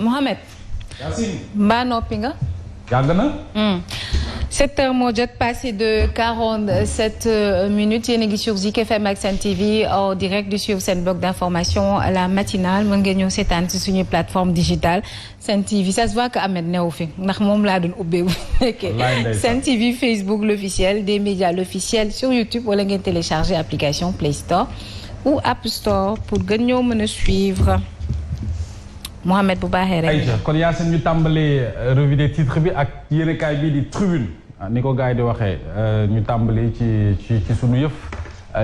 Mohamed. mbaa noppi nga. yàgg na. 7h moo jot passé de 47 minutes yéen a ngi sur Zik FM ak Sen TV en direct du suivre seen bloc d'information la matinale mën ngeen ñëw seetaan ci suñu plateforme digitale Sen TV ça se voit que Ahmed newu fi ndax moom laa doon ubbee bu nekkee Sen TV Facebook l'officiel des médias l'officiel sur YouTube wala ngeen télécharger application Play Store ou App Store pour gën ñoo mën a suivre. Mohamed bu baaxee rek. ayca kon Yacine ñu tàmbalee revue des titres bi ak yéenekaay bi di Tribune ni ko gars yi di waxee ñu tàmbali ci sunu yëf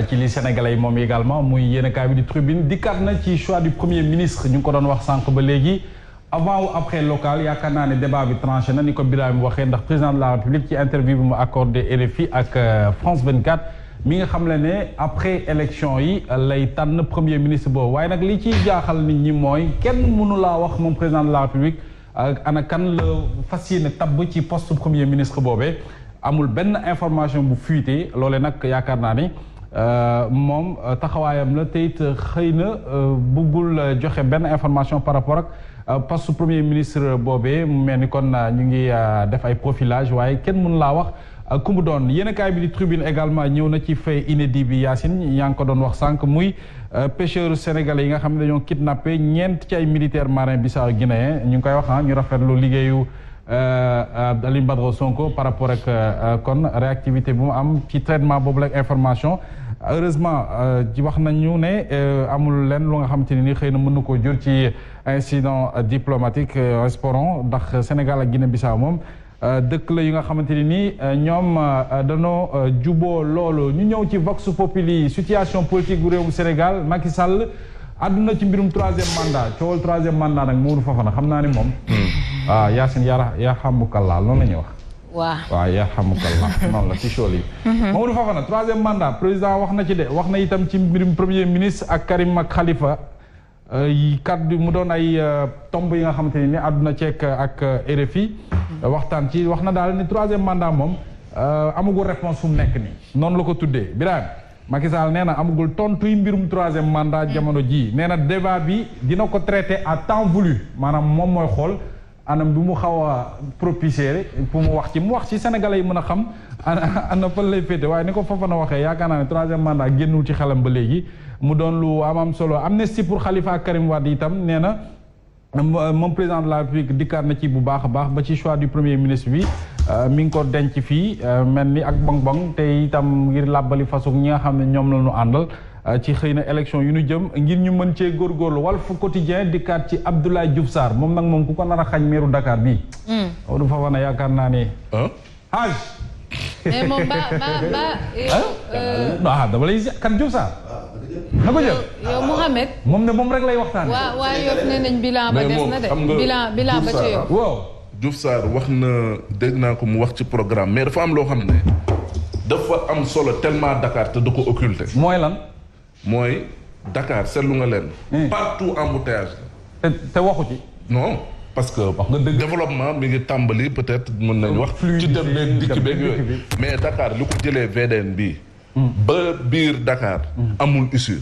ci li Sénégalais yi moom également muy yéenekaay bi di Tribune dikkaat na ci choix du premier ministre ñu ngi ko doon wax sànq ba léegi avant ou après local yaakaar naa ne débat bi tranché na ni ko Birame waxee ndax président de la République ci interview bi mu accordé RFI ak France 24. mi nga xam ne après élection yi lay tànn premier ministre boobu waaye nag li ciy jaaxal nit ñi mooy kenn mënu laa wax moom président de la République ana kan la fas yéene tabb ci poste premier ministre boobee amul benn information bu fuité loole nag yaakaar naa ni moom taxawaayam la te it xëy na bëggul joxe benn information par rapport ak poste premier ministre boobee mu mel ni kon ñu ngi def ay profilage waaye kenn mënu laa wax ku mu doon yéenekaay bi di Tribune également ñëw na ci fait inédit bi Yacine yaa ngi ko doon wax sànq muy pêcheurs sénégalais yi nga xam ne dañoo kidnappé ñeent ci ay militaires marins bissau-guinéens ñu ngi koy wax ñu rafetlu liggéeyu Alioune Badara Sonko par rapport ak kon réactivité bu mu am ci traitement boobu la information heureusement ci wax nañu ne amul leen lu nga xamante ne ni xëy na mën na koo jur ci incident diplomatique espérons ndax Sénégal ak Guinée-Bissau moom dëkk la yu nga xamante ni nii ñoom danoo juboo loolu ñu ñëw ci Vox Populi situation politique bu réew bu Sénégal Macky Sall àdduna ci mbirum troisième mandat coowal troisième mandat nag Mamadou Fofana xam naa ni moom waaw Yacine yaa xamukallaa loolu la ñuy wax waaw yaa xamukallaa noonu la ci chool yi Mamadou Fofana troisième mandat président wax na ci de wax na itam ci mbirum premier ministre ak Karim ak Khalifa kaddu mu doon ay tomb yi nga xamante ni àdduna ceek ak RFI waxtaan ci wax na daal ni troisième mandat moom amagul réponse fu mu nekk nii noonu la ko tuddee Birame Macky Sall nee na amagul tontuy mbirum troisième mandat jamono ji nee na débat bi dina ko traité à temps voulu maanaam moom mooy xool anam bi mu xaw a propicier pour mu wax ci sénégalais yi mën a xam ana fan lay féete waaye ni ko Fofana waxee yaakaar naa ne troisième mandat génnul ci xelam ba léegi mu doon lu am solo amnistie pour Khalifa ak Karim Wade itam nee na moom président de la République dikkaat na ci bu baax a baax ba ci choix du premier ministre bi mi ngi ko denc fii mel ni ak bong-bong te itam ngir làbbali façon ñi nga xam ne ñoom la ñu àndal ci xëy na élection yu ñu jëm ngir ñu mën cee góorgóorlu Walf Quotidien dikkaat ci Abdoulaye Diouf Sarr moom nag moom ku ko nar a xañ meeru Dakar bii du fa wane yaakaar naa ne âge mais moom dama lay kan Diouf Sarr na ko jël yow Mohamed moom ne moom rek lay waxtaan waa Yoff ne nañ bilan ba des na de bilan ba ca Yoff waaw Diouf Sarr wax na dégg naa ko mu wax ci programme mais dafa am loo xam ne dafa am solo tellement Dakar te da ko occulté mooy lan mooy Dakar seetlu nga leen partout embouteillage la te waxu ci non parce que développement mi ngi tàmbali peut-être mën nañu wax ci dem beeg dikk beeg yooyu mais Dakar li ko jëlee VDN bii ba biir Dakar amul issue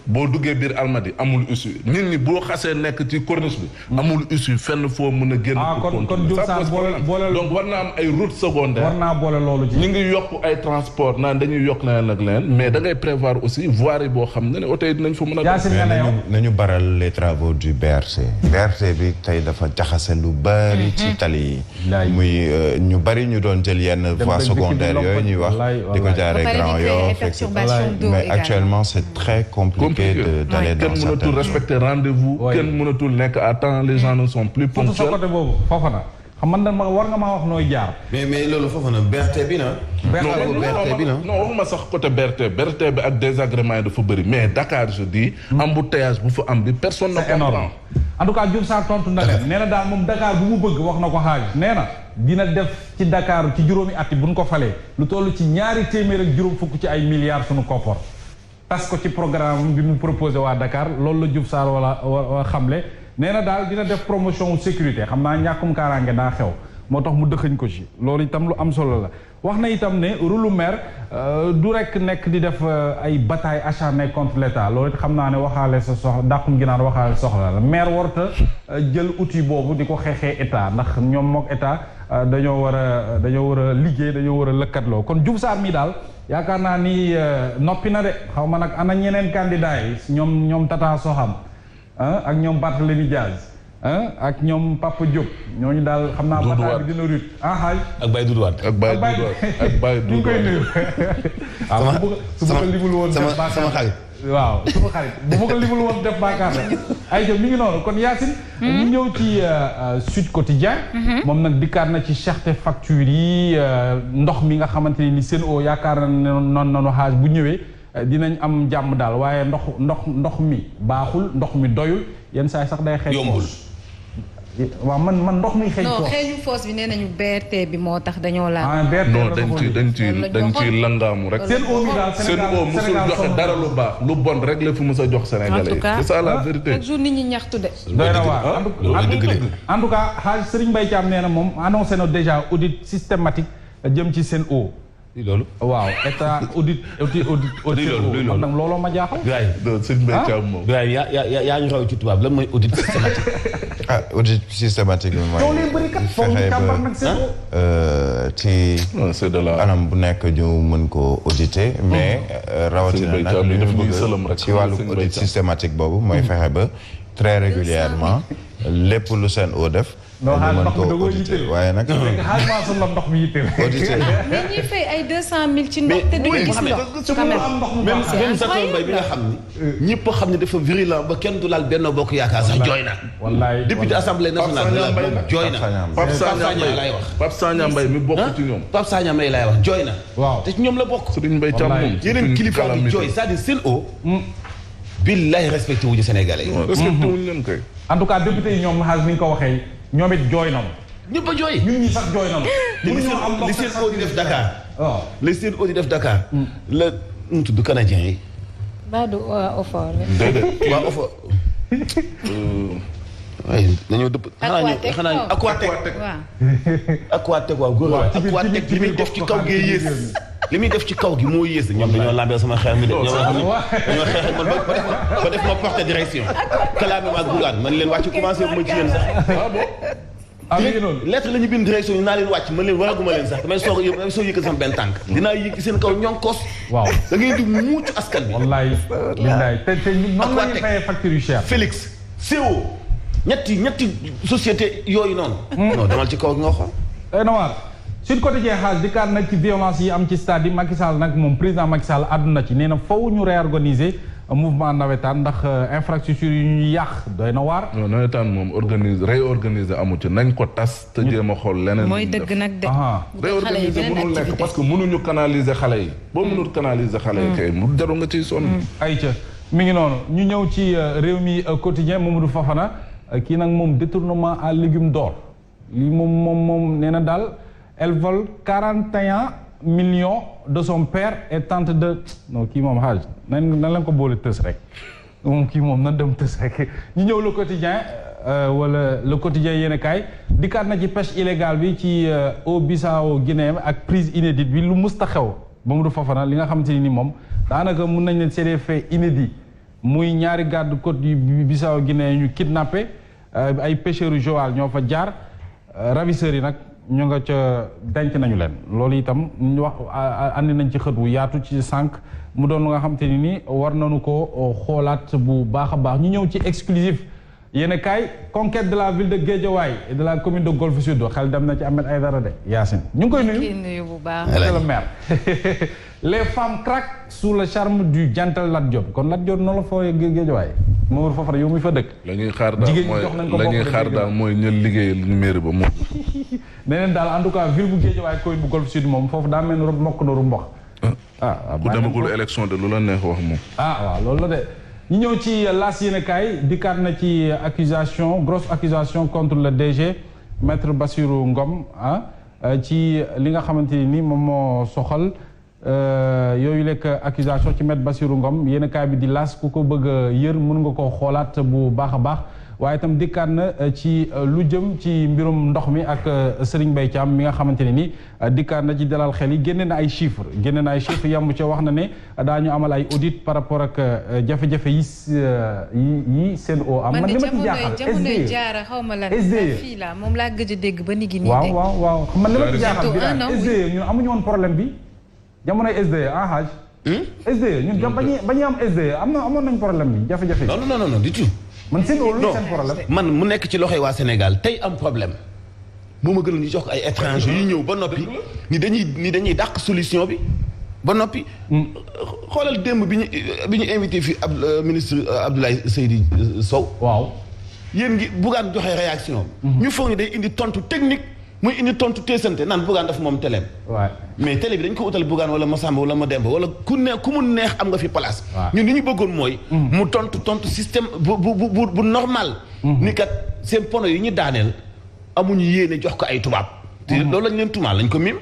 boo duggee biir Almadi amul issue nit ñi boo xasee nekk ci corniche bi amul issue fenn foo mën a génn kon Diouf Sarr boole donc war naa am ay route secondaire war naa boole loolu ci ñu ngi yokk ay transport naan dañuy yokk leneen ak leneen mais da ngay prévoir aussi voirie boo xam ne oto yi dinañ fa mën a nañu baral les travaux du BRT bi tey dafa jaxase lu bari ci tali yi muy ñu bari ñu doon jël yenn voies secondaires yooyu ñuy wax di ko jaaree Grand Yoff mais actuellement c'est très compliqué d'aller dans kenn mënatul respecter rendez-vous kenn mënatul nekk à temps les gens ne sont plus ponctuels côté boobu foofa na xam man war nga maa wax nooy jaar mais loolu foofa na BRT bi na non waxuma sax côté BRT bi ak désagrément yi dafa bëri mais Dakar je dis embouteillage bu fa am bi personne ne comprend en tout cas Diouf Sarr tontu na leen nee na daal moom Dakar bu mu bëgg wax na ko xaaj nee na dina def ci Dakar ci juróomi at yi bu ñu ko falee lu toll ci 200 ak juróom fukk ci ay milliards suñu koppar tas ko ci programme bi mu proposé waa Dakar loolu la Diouf Sarr wala xamle nee na daal dina def promotion sécurité xam naa ñàkkum kaaraange daa xew moo tax mu dëxëñ ko ci loolu itam lu am solo la wax na itam ne rôle maire du rek nekk di def ay bataille acharnée contre l'État loolu it xam naa ne waxaale sa soxla dàqum gi naan waxaale soxla la maire warta jël outil boobu di ko xeexee État ndax ñoom mook État dañoo war a liggéey dañoo war a lëkkatloo kon Diouf Sarr mi daal yaakaar naa ni noppi na de xaw ma nag ana ñeneen candidat yi ñoom Tata Soham ak ñoom Barthélémy Diaz ak ñoom Papa Diop ñooñu daal xam naa bataille bi dina rut xaaj ak Baye Doudou Wade ak Baye Doudou ñu koy nuyu su ma ko limul woon def sama xarit waaw suma xarit bu ma ko limul woon def baakaar rek ay jëf mi ngi noonu kon Yacine ñu ñëw ci Sud Quotidien moom nag dikkaat na ci cherté facture yi ndox mi nga xamante ni Sen'Eau yaakaar na ne noonu nanu xaaj bu ñëwee dinañ am jàmm daal waaye ndox mi baaxul ndox mi doyul yenn saa yi sax day xeeñ yombul waaw man ndox mi xeeñ non xeeñu foos bi nee nañu BRT bi moo tax dañoo la non dañ ci langaamu rek Sen'Eau mi daal Sen'Eau musul joxe dara lu baax lu bon rek la fi mës a jox Sénégalais c'est ça la vérité chaque jour nit ñi ñaxtu de doy na waar en tout cas xaaj Serigne Mbaye Thiam nee na moom annoncé na déjà audit systématique jëm ci Sen'Eau loolu waaw état audit man nag looloo ma jaaxal. Serigne Mbaye Thiam moom. yaa ñu raw ci tubaab lan mooy audit systématique. audit systématique bi mooy. fexe ba ci anam bu nekk ñu mën ko auditer. mais rawatina nag ñu bëgg ci wàllu audit systématique boobu mooy fexe ba très régulièrement lépp lu Sen'Eau def. non xaalis ndox mi da koo yitteel waaye nag. xaalis maa soxla ndox mi yitteel. auditeurs mais ñuy fay ay 200 000 ci ndox te duñu gis ndox. même Zator Mbaye bi nga xam ni. ñëpp xam ne dafa virulent ba kenn du laal Benno Bokk Yaakaar sax jooy na. wallaay député assemblée nationale jooy na. Pape Sagna Mbaye laay wax. Pape Sagna Mbaye mi bokk ci ñoom. Pape Sagna Mbaye laay wax jooy na. waaw te ci ñoom la bokk. Serigne Mbaye Thiam moom yeneen kilifa bi jooy c'est-à-dire Sen'Eau. billahi respecté wuñu Sénégalais yi. respecté wuñu leen kay. en tout cas député yi ñoom xaalis ni nga ko waxee ñoom it jooy na ñëpp a jooy. ñun ñi sax jooy na li Sen'Eau di def Dakar. waaw li Sen'Eau di def Dakar. la nu tudd canadien yi. Badou Ofor. déedéet waa Ofor. waaye dañoo dëpp. xanaa Aquatec Aquatec waaw góor la Aquatec li muy def ci kaw gi yées. li muy def ci kaw gi moo yées. ñoom dañoo lambee sama xeex mi de. ñoom dañoo xeex ak man ba def ma porte direction. kalaame ma ak Bougane man leen wàcc commencé bu ma ci yéen sax. lettre la ñu bind direction yi naa leen wàcc man leen waraguma leen sax damay soog yëkkal sama benn tànk. dinaa yëg seen kaw ñonkos. waaw da ngay di muucu askan bi. wallaay te noonu la ñuy fayee facture yu cher. Félix CO ñetti société yooyu noonu. non demal ci kaw gi nga xool. day na waar Sud Quotidien xaaj dikkaat nag ci violence yi am ci stade yi Macky Sall nag moom président Macky Sall àdduna ci nee na faw ñu réorganiser mouvement nawetaan ndax infrastructure yi ñuy yàq doy na waar. non nawetaan moom réorganiser amu ci nañ ko tas te jéem a xool leneen. mooy dëgg nag de. réorganiser mënul nekk parce que mënuñu canaliser xale yi. boo mënul canaliser xale yi kay mu jaru nga ciy sonn. ayca mi ngi noonu ñu ñëw ci réew mi quotidien Mamadou Fofana kii nag moom détournement à légumes d'or lii moom nee na daal elle vole 41 millions de son père et tente de non kii moom xaaj nan lañ ko boole tës rek moom kii moom nan dem tës rek ñu ñëw le quotidien wala le quotidien yéen a kaay dikkaat na ci pêche illégale bi ci eau Bissau Guinée ak prise inédite bi lu musta xew Mamadou Fofana li nga xamante ni moom daanaka mun nañ leen c'est des faits inédits muy ñaari garde-côte yu Bissau Guinée ñu kidnappé ay pêcheurs yu Joal ñoo fa jaar ravisseurs yi nag ñu nga ca denc nañu leen loolu itam ñu wax andi nañ ci xët wu yaatu ci sànq mu doon nga xam te ni war nañu ko xoolaat bu baax a baax ñu ñëw ci exclusif yéen kaay conquête de la ville de Guédiawaye et de la commune de Golfe Sud xel dem na ci Ahmed Aïdara de Yacine ñu ngi koy nuyu bu baax monsieur le maire les femmes craquent sous le charme du gentle Lat Diop kon Lat Diop noonu la fooy Guédiawaye Mamadou Fofana yow mi fa dëkk la ñuy xaar daal mooy ñu liggéeyal ñu mairie ba moom neneen daal en tout cas ville bu Guédiawaye commune bu Golfe Sud moom foofu daa mel ni mokk nooru mbox bu demagul élection de lu la neex wax moom waaw loolu la de ñu ñëw ci laas yéenekaay dikkaat na ci grosse accusation contre le DG maître Bassirou Ngom ci li nga xamante ni moom moo soxal yooyu lekk accusation ci maître Bassirou Ngom yéenekaay bi di laas ku ko bëgg a yër mën nga koo xoolaat bu baax a baax waaye itam dikkaat na ci lu jëm ci mbirum ndox mi ak Serigne Mbaye Thiam mi nga xamante ne ni dikkaat na ci dalal xel yi génne na ay chiffres yemb ca wax na ne daañu amal ay audit par rapport ak jafe-jafe yi Sen'Eau am. man li ma ci jaaxal jamonoy jaara xaw ma lan fii la moom laa gëj a dégg ba ni gi nii. waaw man li ma ci jaaxal bi SDE ñun amuñu woon problème bi jamonoy SDE Haj. SDE ñun ba ñuy am SDE amoon nañ problème bi jafe-jafe. non du tout. man Sen'Eau lu seen problème. man mu nekk ci loxoy waa Sénégal tey am problème moo ma gënal ñu jox ko ay étranger yu ñëw ba noppi ni dañuy dàq solution bi ba noppi. xoolal démb bi ñu invité fii ministre Abdoulaye Seydi Sow. waaw yéen ngi Bougane joxe réaction. ñu foog ni day indi tontu technique muy indi tontu teesante naan Bougane daf moom téléem. waaw mais télé bi dañ ko utal Bougane wala Massamba wala Mademba wala ku mu neex am nga fi place. ñun li ñu bëggoon mooy. mu tontu système bu normal. ni kat seen pono yi ñu daaneel amuñu yéene jox ko ay tubaab. te loolu lañ leen tumaal lañ ko mim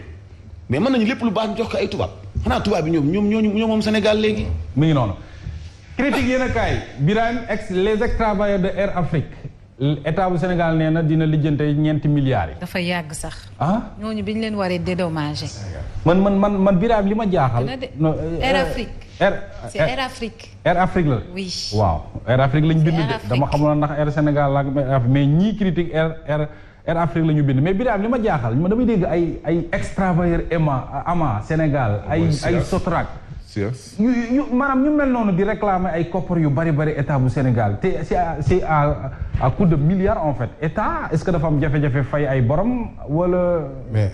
mais mën nañu lépp lu baax ñu jox ko ay tubaab xanaa tubaab bi ñoom moom Sénégal léegi. mi ngi noonu. critique yéen a kaay Birahim les ex-travailleurs de Air Afrique. état bu Sénégal nee na dina lijjante 4 milliards yi. dafa yàgg sax. ñooñu bi ñu leen waree dédommagé. man Birahim li ma jaaxal. Air Afrique. c'est Air Afrique. Air Afrique la. oui waaw Air Afrique lañ bind de dama xamoon ndax Air Sénégal la mais ñii critique Air Afrique la ñu bind mais Birahim li ma jaaxal ma damay dégg ay ex-travailleurs ama Sénégal ay Sotrac. maanaam ñu mel noonu di réclamer ay koppar yu bari état bu Sénégal te c'est à coup de milliards en fait état est-ce que dafa am jafe-jafe fay ay borom wala. mais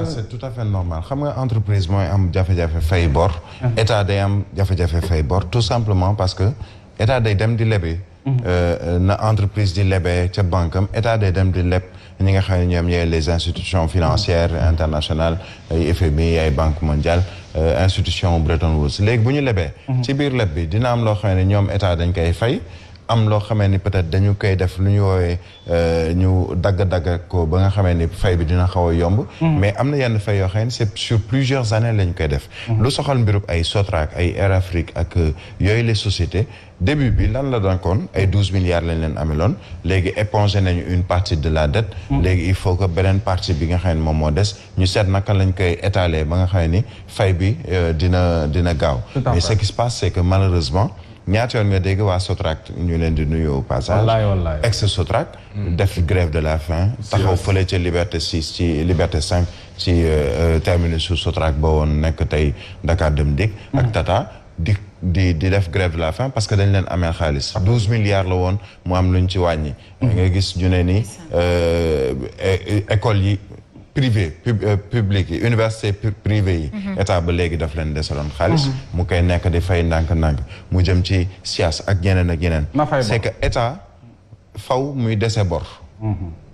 c'est tout à fait normal xam nga entreprise mooy am jafe-jafe fay bor. état day am jafe-jafe fay bor tout simplement parce que état day dem di lebi. na entreprise di lebee ca banque am état day dem di leb ñi nga xam ne ñoom ñooy les institutions financières internationales ay FMI ay Banque mondiale institution Bretton Woods léegi bu ñu lebee ci biir leb bi dina am loo xam ne ñoom état dañ koy fay am loo xamee ni peut-être dañu koy def lu ñu woowee ñu dagg ko ba nga xamee ni fay bi dina xaw a yomb mais am na yenn fay yoo xam ne c'est sur plusieurs années lañ koy def lu soxal mbirub ay Sotrac ay Air Afrique ak yooyu les sociétés début bi lan la doon kon ay 12 milliards lañ leen ameloon léegi épongé nañu une partie de la dette léegi il faut que beneen partie bi nga xam ne moom moo des ñu seet naka lañ koy étaler ba nga xam ne ni fay bi dina gaaw mais ce qui se passe c'est que malheureusement ñaata yoon nga dégg waa Sotrac ñu leen di nuyu au passage ex Sotrac def grève de la faim taxaw fële ci Liberté 6 ci Liberté 5 ci terminus su Sotrac ba woon nekk tey Dakar Dem Dikk ak Tata di def grève de la faim parce que dañ leen amee xaalis 12 milliards la woon mu am luñ ci wàññi nga gis ñu ne ni école yi privé public yi université privé yi état ba léegi daf leen desaloon xaalis mu koy nekk di fay ndànk-ndànk mu jëm ci SIAS ak ñeneen ak ñeneen c'est que état faw muy dese bor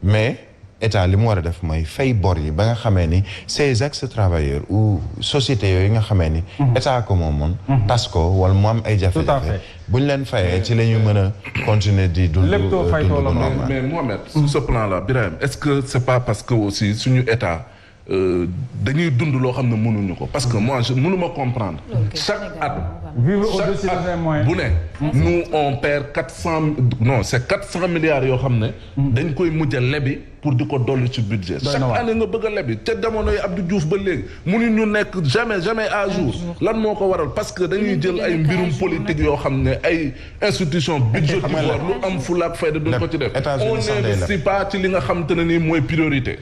mais état li mu war a def mooy fay bor yi ba nga xamee ni ces ex-travailleurs ou sociétés yooyu nga xamee ni état ko moomoon tas ko wala mu am ay jafe-jafe bu ñu leen fayee ci la ñu mën a continuer di dund normal mais Mohamed sur ce plan là Birahim est-ce que c'est pas parce que aussi suñu état dañuy dund loo xam ne mënuñu ko parce que moi je mënuma comprendre chaque at bu ne nous on perd 400 milliards yoo xam ne dañ koy mujj a lebi pour di ko dolli ci budget chaque année nga bëgg a lebi te jamono yi Abdou Diouf ba léegi mënuñu nekk jamais à jour lan moo ko waral parce que dañuy jël ay mbirum politique yoo xam ne ay institution budgétivore lu am fulla ak fayda duñ ko ci def on n'investit pas ci li nga xam te ne nii mooy priorité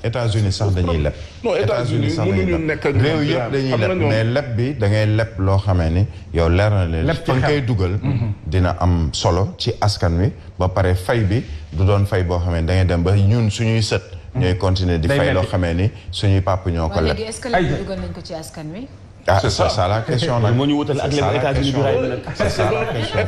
États-Unis sax dañuy leb non États-Unis mënuñu nekk ak réew yëpp dañuy leb mais leb bi da ngay leb loo xamee ni yow leer na leen fa nga koy dugal dina am solo ci askan wi ba pare fay bi du doon fay boo xamee ni da ngay dem ba ñun suñuy sët ñooy continuer di fay loo xamee ni suñuy papa ñoo ko leb léegi est-ce que léegi dugal nañ ko ci askan wi c'est ça la question nag moo ñu wutal ak les États-Unis bi c'est ça la question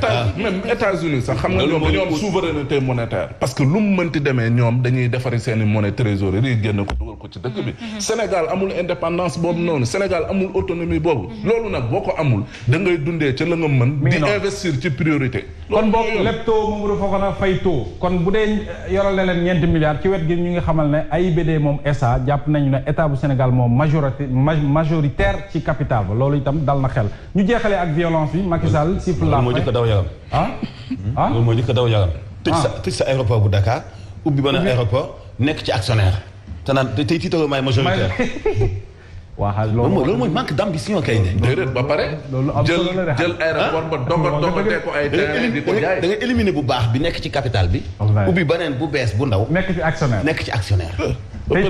même États-Unis sax xam nga ñoom dañoo am souveraineté monétaire parce que lu mu mënti demee ñoom dañuy defari seeni monnaie trésorerie yi génn ko dugal ko ci dëkk bi Sénégal amul indépendance boobu noonu Sénégal amul autonomie boobu loolu nag boo ko amul da ngay dundee ca la nga mën di investir ci priorité kon boobu lépp taux moom dafa ko na fay taux kon bu dee yoral na leen 4 milliards ci wet gi ñu ngi xamal ne AIBD moom SA jàpp nañu ne état bu Sénégal moom majoritaire ci capital loolu itam dal na xel ñu jeexalee ak violence bi Macky Sall siffle la fin moo jëkk daw yaram loolu moo jëkk daw yaram tëj sa aéroport bu Dakar ubbi benn aéroport nekk ci actionnaire te naan tey tiitaroo maay majoritaire. waaw loolu mooy manque d'ambition kay de. déedéet ba pare. jël aéroport ba dogatee ko ay terrain di ko jaay. da nga éliminer bu baax bi nekk ci capital bi. ubbi beneen bu bees bu ndaw. nekk ci actionnaire. tey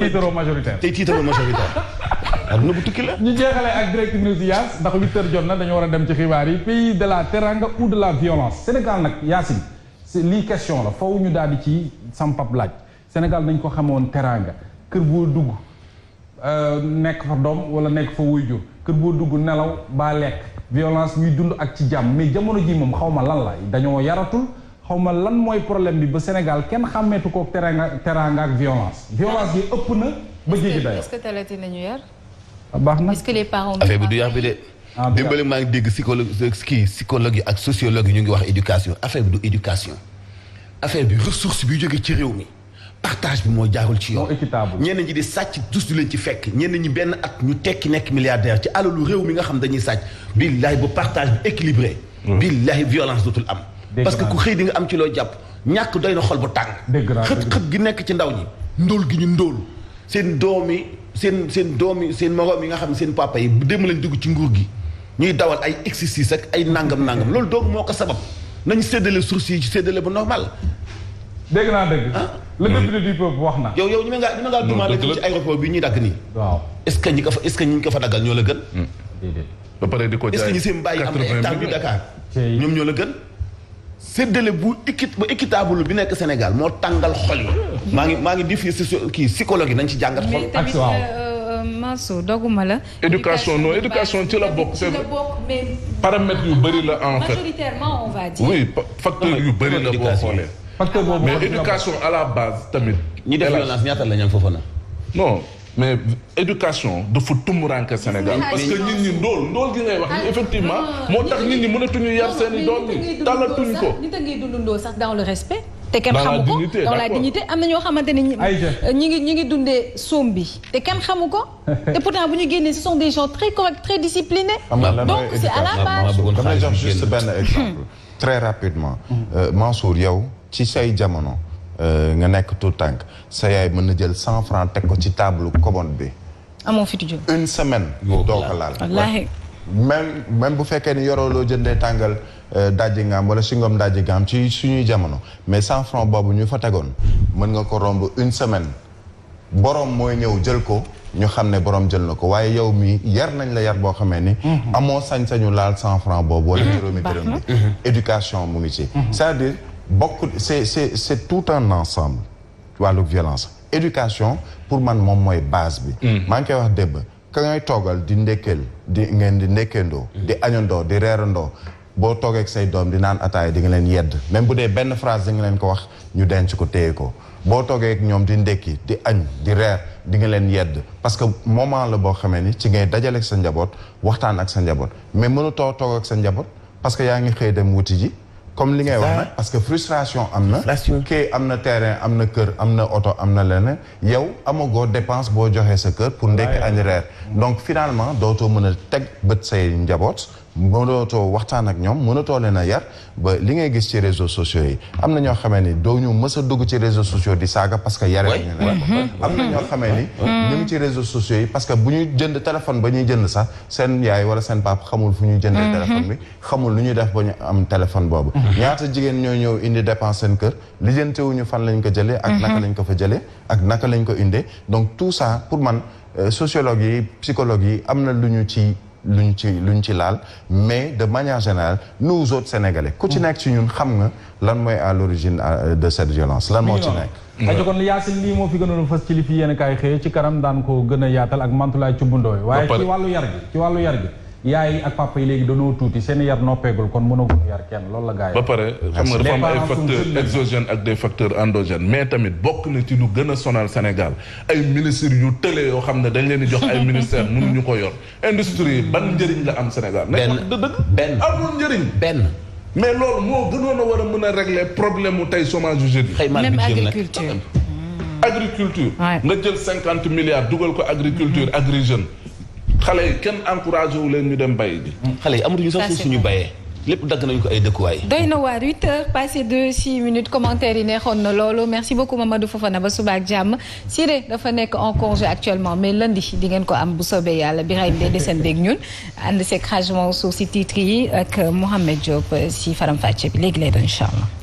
tiitaroo majoritaire. aduna bu tukki la. ñu jeexalee ak direct news Yaas ndax 8h jot na dañu war a dem ci xibaar yi pays de la teranga ou de la violence Sénégal nag Yacine lii question la foofu ñu daal di ci sampab laaj Sénégal dañ ko xamoon teranga kër boo dugg nekk fa doom wala nekk fa waajur kër boo dugg nelaw baa lekk violence ñuy dund ak ci jàmm mais jamono ji moom xaw ma lan la dañoo yaratul xaw ma lan mooy problème bi ba Sénégal kenn xàmmeetu ko teranga ak violence yi ëpp na ba jéggi dayoo. est-ce que talati nañu yar. baax na est-ce que les parents. affaire bi du yar bi de. dimbali maa ngi dégg psychologue yi ak sociologue yi ñu ngi wax éducation affaire bi du éducation affaire bi ressource bi jóge ci réew mi partage bi moo jaarul ci yoon. ñenn ñi di sàcc tous du leen ci fekk ñenn ñi benn at ñu tekki nekk milliardaire ci alalu réew mi nga xam dañuy sàcc billahi bu partage bi équilibré. billahi violence dootul am. parce que ku xëy di nga am ci loo jàpp ñàkk doy na xol bu tàng. xët gi nekk ci ndaw ñi ndóol gi ñu ndóol seen doomi seen moroom yi nga xam ne seen papa yi bu dem lañ dugg ci nguur gi ñuy dawal ay exercice ak ay nangam loolu doog moo ko sabab nañu séddale source yi ci séddale bu normal. dégg naa dëgg. le député du peuple wax na. yow ñu ngaa dumaale ci aéroport bi ñuy dagg nii. waaw est-ce que ñi ko fa daggal ñoo la gën. déedéet. ba pare di ko jaay est-ce que ñi seen bàyyi am na hectare du Dakar. ñoom ñoo la gën. séddale bu équitable bi nekk Sénégal moo tàngal xol yi. maa ngi défier psychologue yi nañ ci jàngat xol. mais tamit Mansour doguma la. éducation ci la bokk. mais paramètres yu bëri la en fait. majoritairement on va dire. oui facteur yu bëri la boo xoolee. facteur boobu mais éducation à la base tamit. ñi def violence ñaata la ñu foofu na. non mais éducation dafa tumuraanke Sénégal. parce que nit ñi ndóol gi ngay wax ni effectivement moo tax nit ñi mënatuñu yar seen i doom yi talatuñ ko. nit a ngi dundandoo sax dans le respect. te kenn xamu ko dans la dignité am na ñoo xamante ne ñi ngi dundee soom bi te kenn xamu ko. et pourtant bu ñu génnee ce sont des gens très corrects très disciplinés. donc c'est à la base. damay jox juste benn exemple. très rapidement. Mansour yow ci say jamono. nga nekk tout tànk sa yaay mën na jël 100 francs teg ko ci table commande bi. amoo fi tudd. une semaine. doo ko laal. wallaahi. même bu fekkee ni yoroo loo jëndee tàngal dajji ngaam wala singom dajji ngaam ci suñuy jamono mais 100 francs boobu ñu fa tegoon mën nga ko romb une semaine borom mooy ñëw jël ko ñu xam ne borom jël na ko waaye yow mi yar nañ la yar boo xamee ni. amoo sañ-sañu laal 100 francs boobu wala juróomi dërëm bi. éducation mu ngi ci. c'est-à-dire c'est tout un ensemble wàllu violence éducation pour man moom mooy base bi. maa ngi koy wax débb ka ngay toogal di ndekkeel ngeen di ndekkeendoo di añandoo di reerandoo boo toogee ak say doom di naan ataaya di nga leen yedd même bu dee benn phrase di nga leen ko wax ñu denc ko téye ko boo toogee ak ñoom di ndekki di añ di reer di nga leen yedd parce que moment la boo xamee ni ci ngay dajale ak sa njaboot waxtaan ak sa njaboot mais mënutoo toog ak sa njaboot parce que yaa ngi xëy dem wuti ji comme li ngay wax nag parce que frustration am na kii am na terrain am na kër am na oto am na leneen yow amagoo dépense boo joxee sa kër pour ndekki añ reer donc finalement dootoo mën a teg bët say njaboot mënatoo waxtaan ak ñoom mënatoo leen a yar ba li ngay gis ci réseaux sociaux yi am na ñoo xamee ni doo ñu mës a dugg ci réseaux sociaux di saaga parce que yare ñu ne am na ñoo xamee ni ñu ngi ci réseaux sociaux yi parce que bu ñuy jënd téléphone ba ñuy jënd sax seen yaay wala seen pap xamul fu ñuy jëndee téléphone bi xamul lu ñuy def ba ñu am téléphone boobu ñaata jigéen ñoo ñëw indi dépense seen kër lijjantewuñu fan lañ ko jëlee ak naka lañ ko fa jëlee ak naka lañ ko indee donc tout ça pour man sociologue yi psychologue yi am na lu ñu ci laal mais de manière générale nous autres Sénégalais ku ci nekk ci ñun xam nga lan mooy à l'origine de cette violence lan moo ci nekk ajo kon Yacine lii moo fi gënoon a fës ci li fi yéen kaay xëyee ci kanam daan ko gën a yaatal ak Mantoulaye Thioub waaye ci wàllu yar gi yaay ak papa yi léegi dañoo tuuti seen yar noppeegul kon mënagul yar kenn loolu la gars yi ba pare xam nga dafa am ay facteurs exogènes ak des facteurs endogènes mais tamit bokk na ci lu gën a sonal Sénégal ay ministres yu tële yoo xam ne dañ leen di jox ay ministères mënuñu ko yor industrie ban njëriñ la am Sénégal benn amul njëriñ benn mais loolu moo gënoon a war a mën a régler problème mu tey chômage du jeune même agriculture nga jël 50 milliards dugal ko agriculture Agri Jeunes xale yi kenn encouragé wu leen ñu dem bay ji. xale yi amatuñu sax suñu bayee. lépp dagg nañu ko ay dëkkuwaay. doy na waar 8h passé de 6 minutes commentaire yi neexoon na loolu merci beaucoup Mamadou Fofana ba suba ak jàmm Siré dafa nekk en congé actuellement mais lundi di ngeen ko am bu soobee yàlla Birahim day deseen beeg ñun ànd seeg xajement suuf si titre yi ak Mohamed Diop si faram fàcce bi léegi lay doon incha allah.